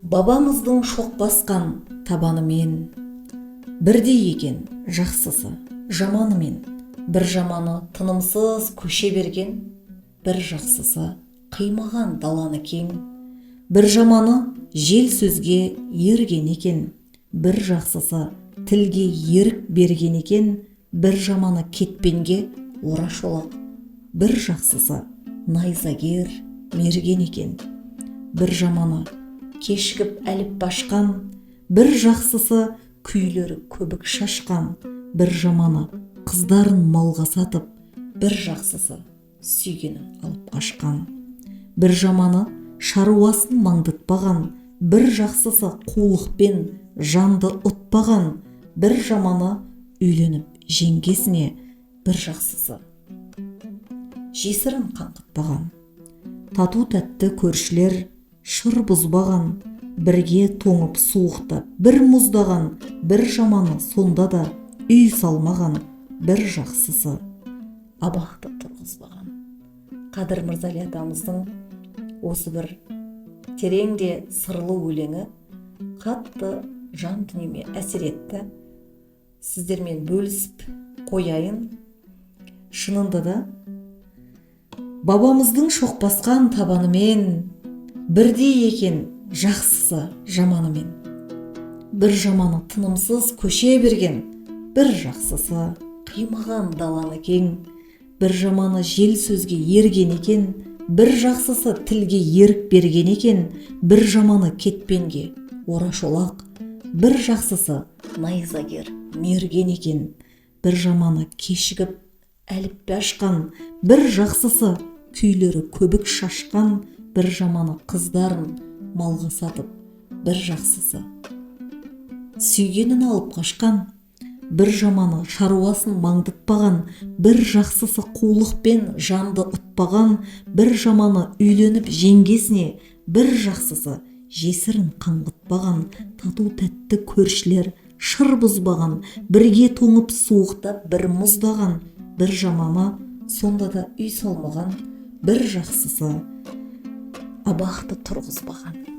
Бабамыздың шоқ басқан табанымен бірдей екен жақсысы жаманымен. Бір жаманы тынымсыз көше берген, бір жақсысы қимаған даланы кең. Бір жаманы жел сөзге ерген екен, бір жақсысы тілге ерік берген екен. Бір жаманы кетпенге ора шолақ, бір жақсысы найзагер мерген екен. Бір жаманы кешігіп әліп ашқан, бір жақсысы күйлері көбік шашқан. Бір жаманы қыздарын малға сатып, бір жақсысы сүйгенін алып қашқан. Бір жаманы шаруасын маңдытпаған, бір жақсысы қулықпен жанды ұтпаған. Бір жаманы үйленіп жеңгесіне, бір жақсысы жесірін қаңғытпаған. Тату тәтті көршілер шыр бұзбаған, бірге тоңып суықта бір мұздаған. Бір жаманы сонда да үй салмаған, бір жақсысы абақты тұрғызбаған. Қадыр Мырзали атамыздың осы бір терең де сырлы өлеңі қатты жан дүниеме әсер етті. Сіздермен бөлісіп қояйын. Шынында да, бабамыздың шоқ басқан табанымен бірдей екен жақсысы жаманымен. Бір жаманы тынымсыз көше берген, бір жақсысы қимаған даланы кең. Бір жаманы жел сөзге ерген екен, бір жақсысы тілге ерік берген екен. Бір жаманы кетпенге ора шолақ, бір жақсысы найзагер мерген екен. Бір жаманы кешігіп әліппе ашқан, бір жақсысы күйлері көбік шашқан. Бір жаманы қыздарын малға сатып, бір жақсысы сүйгенін алып қашқан. Бір жаманы шаруасын маңдытпаған, бір жақсысы қулықпен жанды ұтпаған. Бір жаманы үйленіп жеңгесіне, бір жақсысы жесірін қаңғытпаған. Тату тәтті көршілер шыр бұзбаған, бірге тоңып суықта бір мұздаған. Бір жаманы сонда да үй салмаған, бір жақсысы абақты тұрғызбаған.